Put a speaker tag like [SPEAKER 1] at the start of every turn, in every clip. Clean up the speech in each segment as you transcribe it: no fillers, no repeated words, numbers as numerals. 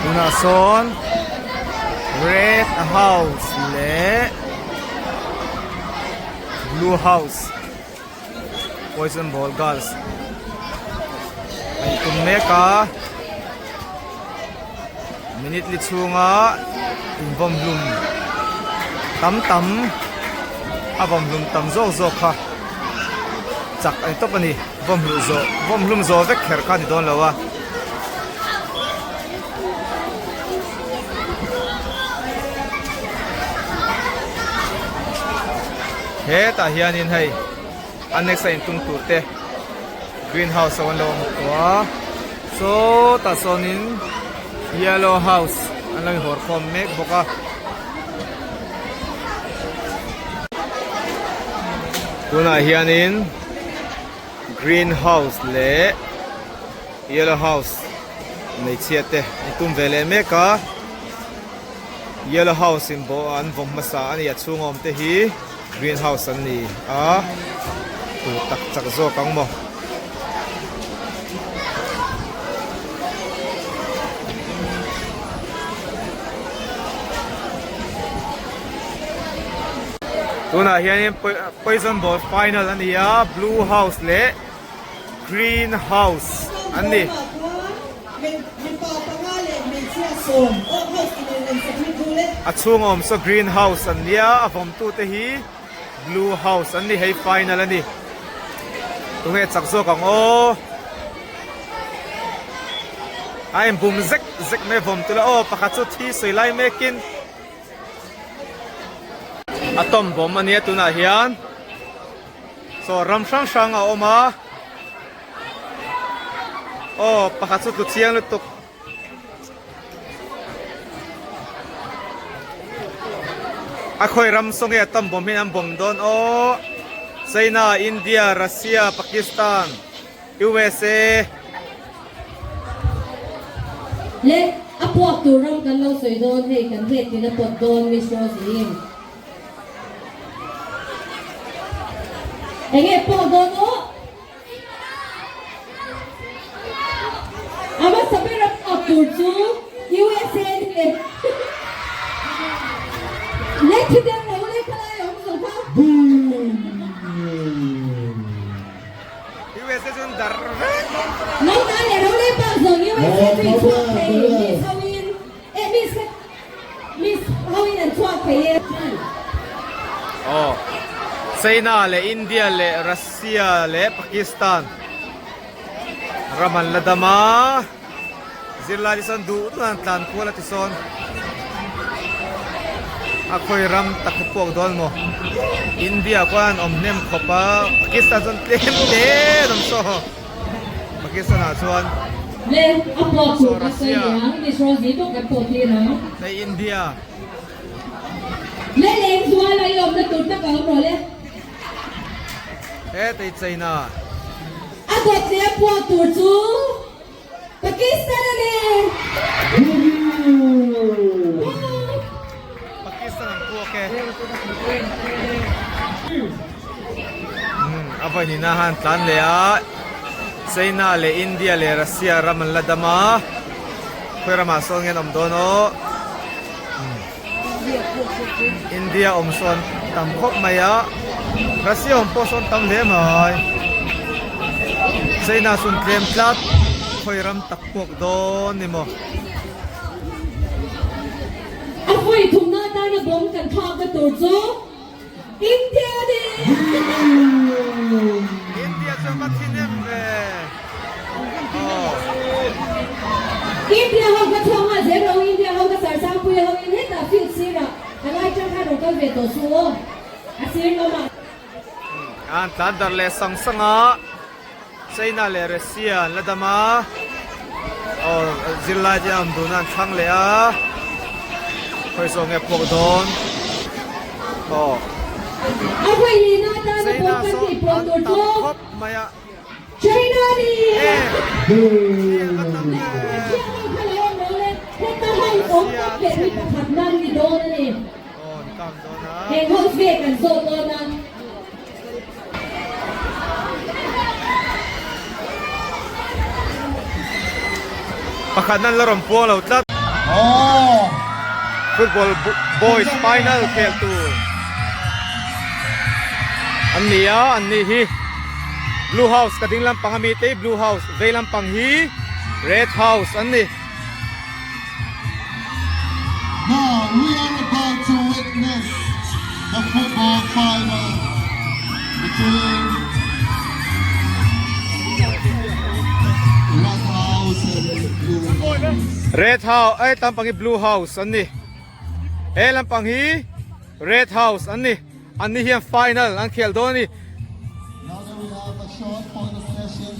[SPEAKER 1] Tunah sawn red house leh blue house poison ball girls a intum mek a minute li chhunga invawm hlum tam tam a vawm hlum tam zawk zawk kha chak a ni tawp a ni vawm hluh zawh vawm hlum zawh vek kher kha a ni dawn lo a. Hetah hianin hei annex a intung tur te green house a an lo awm tawh a sawtah sawnin yellow house an lo inhawr khawm mek bawk a. Tunah hianin green house leh yellow house hmeichhia te an tum ve leh mek a yellow house in bawh an vawm hmasa a ni a chhung a awm te hi green house an ni a tur tak chak zawk ang maw. Tunah hianin poison ball final a ni a blue house leh green house an ni. A chhung a awm saw green house an nia a vawmtute hi blue house an ni hei final a ni. Tunge chak zawk ang aw. A inbum zek zek mai vawm tula aw pakhat chu thi sawi lai mekin a tawm bawm a nia tunah hian saw ram hrang hrang a awm a aw pakhat chu tlu chiang lutuk. A khawi ram saw nge a tam bawm hian an bawm dawn aw China, India, Russia, Pakistan, USA.
[SPEAKER 2] Le a puak tur ram kan lo sawi dawn hei kan het in a pawt dawn Miss Rosie in. Enge puak dawn aw? A hmasa ber a puak tur chu USA ni le. Le thi deuh lo le khalai a awm zo kha.
[SPEAKER 1] USA chu an dar vek.
[SPEAKER 2] Lo ta leh ro le pak zawng USA chu i chhuak thei miss ho in eh miss miss ho in an chhuak thei e.
[SPEAKER 1] Aw China leh India leh Russia leh Pakistan ram an la dam a zirlai te sawn duh duh an tlan kual a ti sawn a khawi ram tak khaw puak dawn maw India khuan an awm hnem khawp a Pakistan chuan tlem te an awm saw Pakistan ah chuan saw Russia hei India. Hetei China.
[SPEAKER 2] A dawt leh a puak tur chu Pakistan a ni.
[SPEAKER 1] Pakistan an puak e. A vawihnihna han tlan leh a, China leh India leh Russia ram an la dam a, khawi ramah sawn nge an awm dawn aw. India awm sawn tam khawp mai a, Russia awm pawh sawn tam hle mai. China sawn tlem tlat, khawi ram tak puak dawn ni maw.
[SPEAKER 2] A vawi thumna atana bomb kan thlakna tur chu India a ni.
[SPEAKER 1] India chu a va thi nem ve.
[SPEAKER 2] India ho ka chhuak nghal zel ro, India ho ka Sarsangpuia ho in hetah field sirah a lai tang khan rawn kal ve tawh suh aw, a sir lamah.
[SPEAKER 1] An tlan darh leh sang sang a, China leh Russia an la dam a, aw zirlai te an dun a an thlang leh a, khawi zawk nge puak dawn aw.
[SPEAKER 2] A vawiin atana
[SPEAKER 1] China
[SPEAKER 2] bawm kan
[SPEAKER 1] saw
[SPEAKER 2] tih puak
[SPEAKER 1] an
[SPEAKER 2] tur
[SPEAKER 1] tam
[SPEAKER 2] chu.
[SPEAKER 1] khawp mai a.
[SPEAKER 2] China ni
[SPEAKER 1] Pakhat nan la rawn puang lo tlat. Football boys final khel tur an ni a, an ni hi Blue House ka ding lampang ami te hi Blue House vei lampang hi Red House an ni.
[SPEAKER 3] Now we are about to witness the football final between Red House and Blue House.
[SPEAKER 1] Red House ai lampang hi Blue House an ni. He lampang hi Red House an ni. An ni hian final an khel dawn a ni.
[SPEAKER 3] Now that we have a short photo session.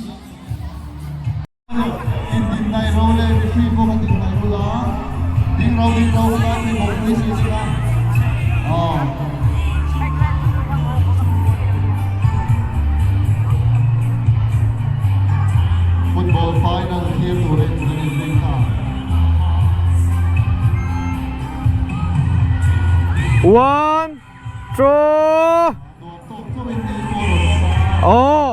[SPEAKER 3] In din ngai ro le referee pawh kan din ngai bula ding ro ding ro la mi bawk mai si sila aw Football final thlir turin kan inring ta.
[SPEAKER 1] One, two,
[SPEAKER 3] Nuam tawk chauhin ei pawh rawn sa.
[SPEAKER 1] Aw.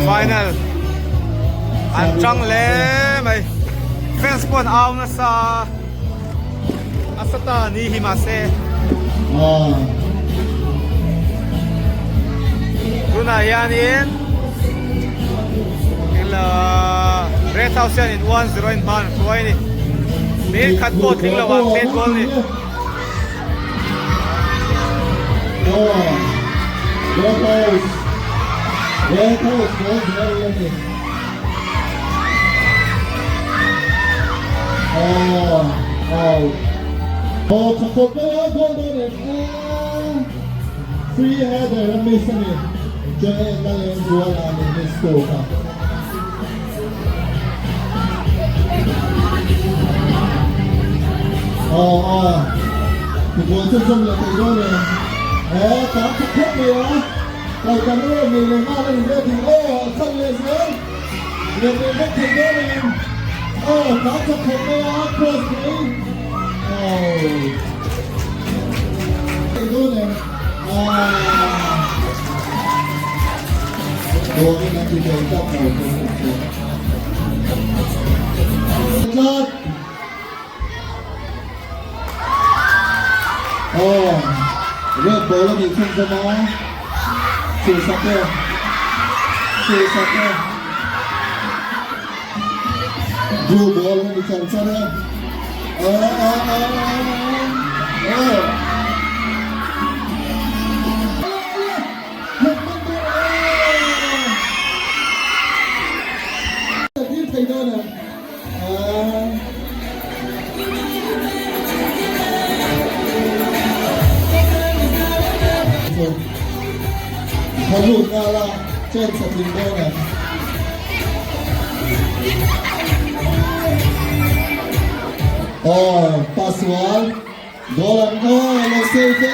[SPEAKER 1] Final an tang hle mai fans pawh an au nasa a sa ta ni hi mahse tunah hianin Red House hianin 1-0 in hma an hruai a ni. Min khat pawh tling lo ah pet goal ni.
[SPEAKER 3] Free header a miss a ni. J. Lalengzuala ni miss tu kha. Aw aw Tibuai chu zawm leh thei dawn em? E tang khat khawp mai a, kal kan rawh nei leh nghal a ni ve thei aw a chhan leh zel leh leh bawk thei dawn em? Aw tang khat khawp mai a cross thei aw thei dawn em? Aaa Duangin an ti thei tak lo thei nih chu. Tlat. Aw, red ball a nih chhunzawm a, chhuhsak e, chhuhsak e. Blue ball a ni char char e. Aw, aw, aw, aw, aw. Aw pasual goal an aw lo save e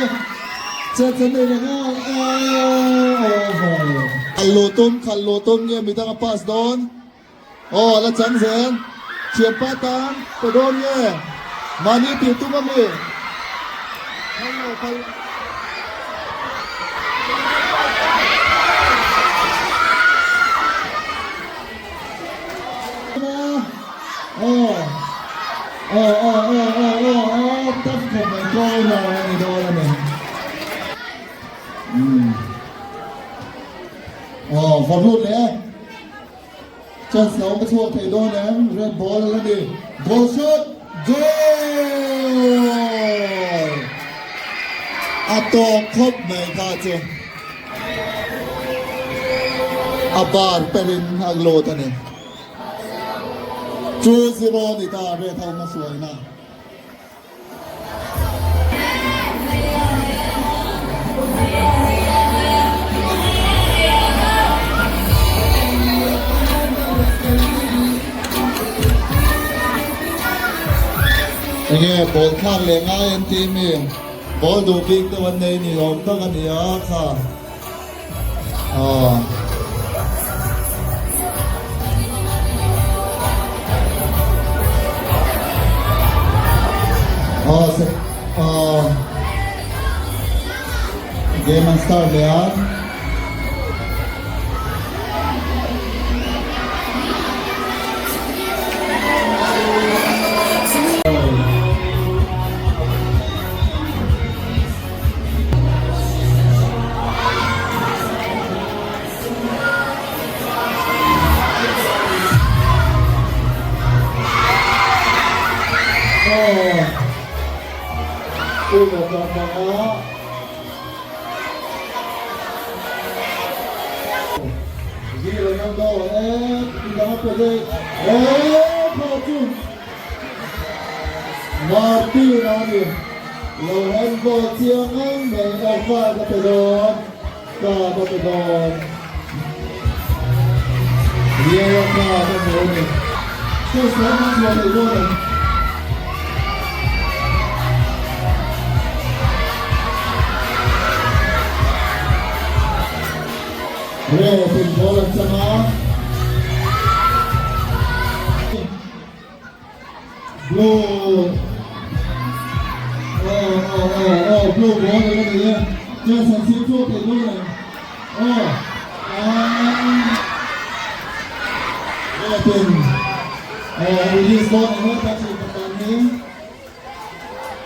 [SPEAKER 3] chance an nei leh nghal aw over khalh luh tum khalh luh tum nge midang a pass dawn. Aw la chang zel. Thianpa tan pe dawn nge? Mahni tih tum a mi? Phal lo phal lo. Aw aw aw aw aw aw aw tough khawp mai corner a ni dawn a ni. Umm aw vawrh lut leh e. Chance lo ka chhuak thei dawn em? Red ball a la ni. Goal shot! Goal! A tawk khawp mai kha chu. A bar perin a lut a ni. 2-0 ni ta Red ho hmahruaina. Enge ball thlak leh ngai an ti mi ball duh bik deuh an nei ni awm tak a ni a kha aw. Aw se aw game an start leh a. 2.5. Ronaldo, eh, eh, Fortune. Martin ani, lo handball chiang ang mai ofa ka pe dawn, ka ka pe dawn. Yellow card a hmu a ni. Chance lo hmang chhuah thei dawn em? Red in ball an chang a. Blue. Oh, oh, oh, oh, blue ball a ni e. Chance an siam chhuak thei dawn em? Oh, ah. Red in. Oh, release dawn ang ngawt a thin patan hi.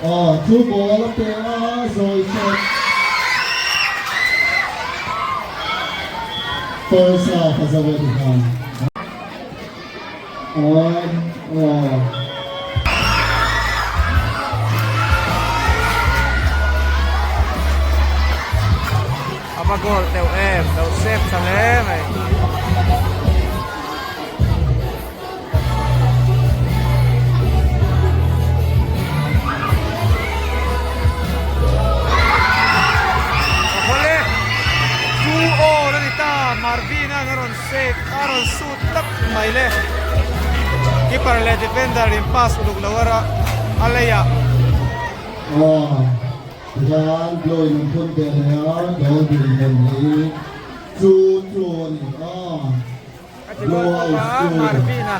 [SPEAKER 3] Oh, two ball a pe a, zawi hret. First half a zo e ti khan. Oh, oh.
[SPEAKER 1] A va goal deuh em, lo save tha hle mai. Awle 2-all a ni ta Marvin a rawn save a rawn shoot tak mai le keeper leh defender in pass uluk lo a a lei ah.
[SPEAKER 3] Aw tihian blow in an phun ve leh a goal dinhmun hi 2-2 a ni a.
[SPEAKER 1] A ti goal bawk a Marvin a.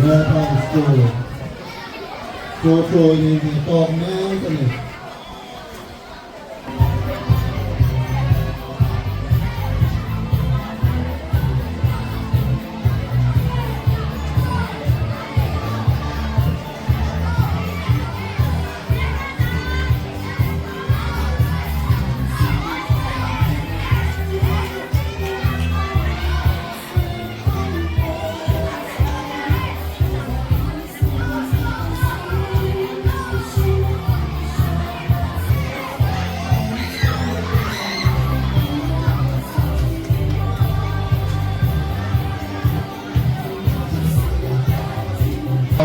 [SPEAKER 3] Red House chu chu chu in in tawk mek a ni.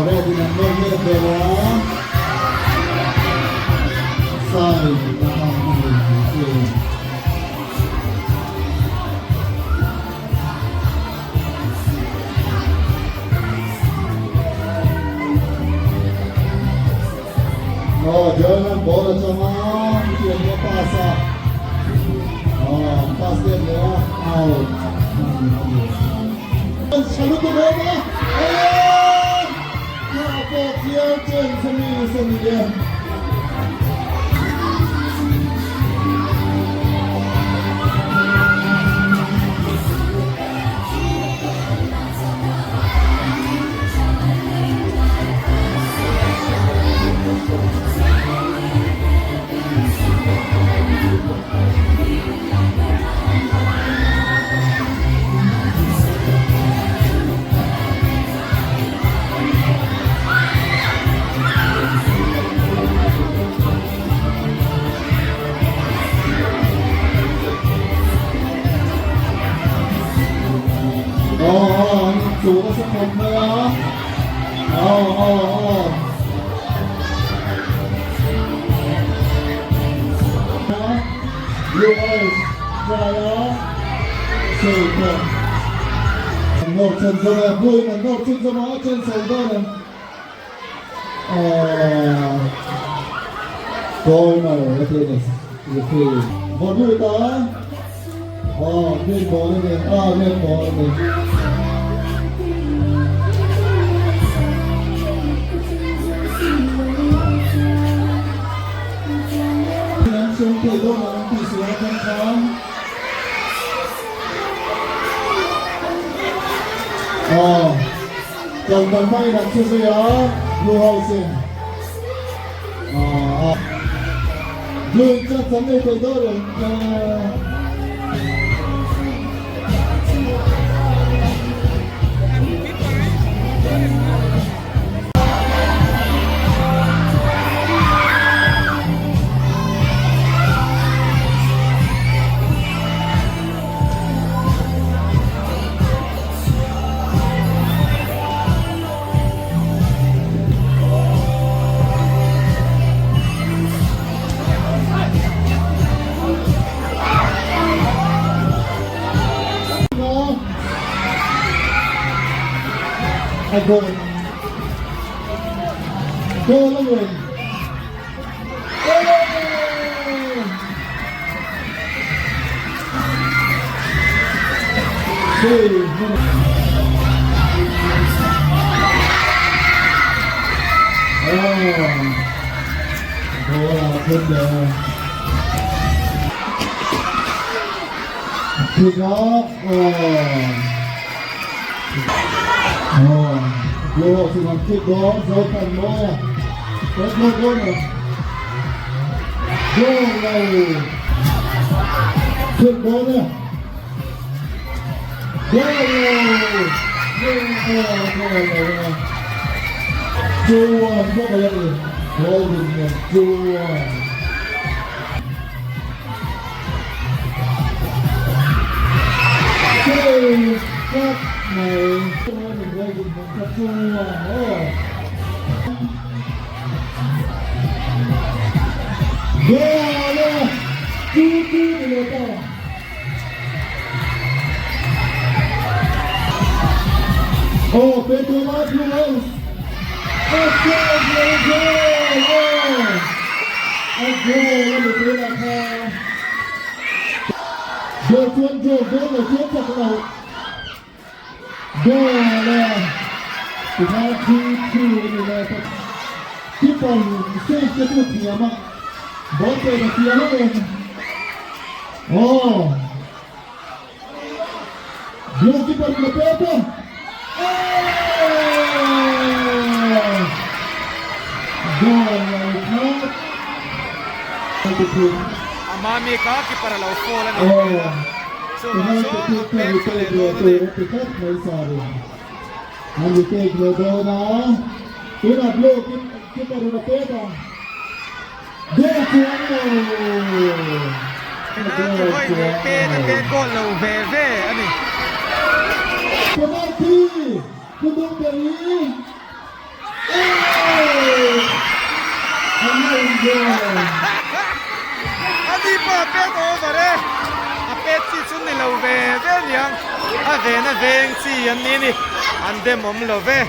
[SPEAKER 3] Red in an nawr let ve lo a, side a hang a ni. Oh, German ball atang a thiam a pass a. Oh, pass let leh a out. Salut a dawn a. Oh! Kha pawh clear chance a mi sa ni e. Aw an chu nasa khawp mai a aw aw aw Blue Eyes try a sawi pawh an nawr chen zawm a blue in an nawr chen zawm a a chen chho dawn em Aww corner a ti a ni referee vaw lut a aw green ball a ni a red ball a ni. An chhung thei dawn ang an tih si a atang khan. Aw kal dan hmangin an che zui a Blue House in aw Blue in chance an nei thei dawn reng. A goal. Goal a ngem.
[SPEAKER 1] Ama mi kha keeper a lo fall a ni hmel a, chuvang chuan a pek tha leh dawn a ni. Penalty vawi hnih pet a pet goal lo ve ve a ni. A ni pawh a pet over e, a pet chi chu ni lo ve ve aniang, a ven a veng chi an ni a ni, an demawm lo ve.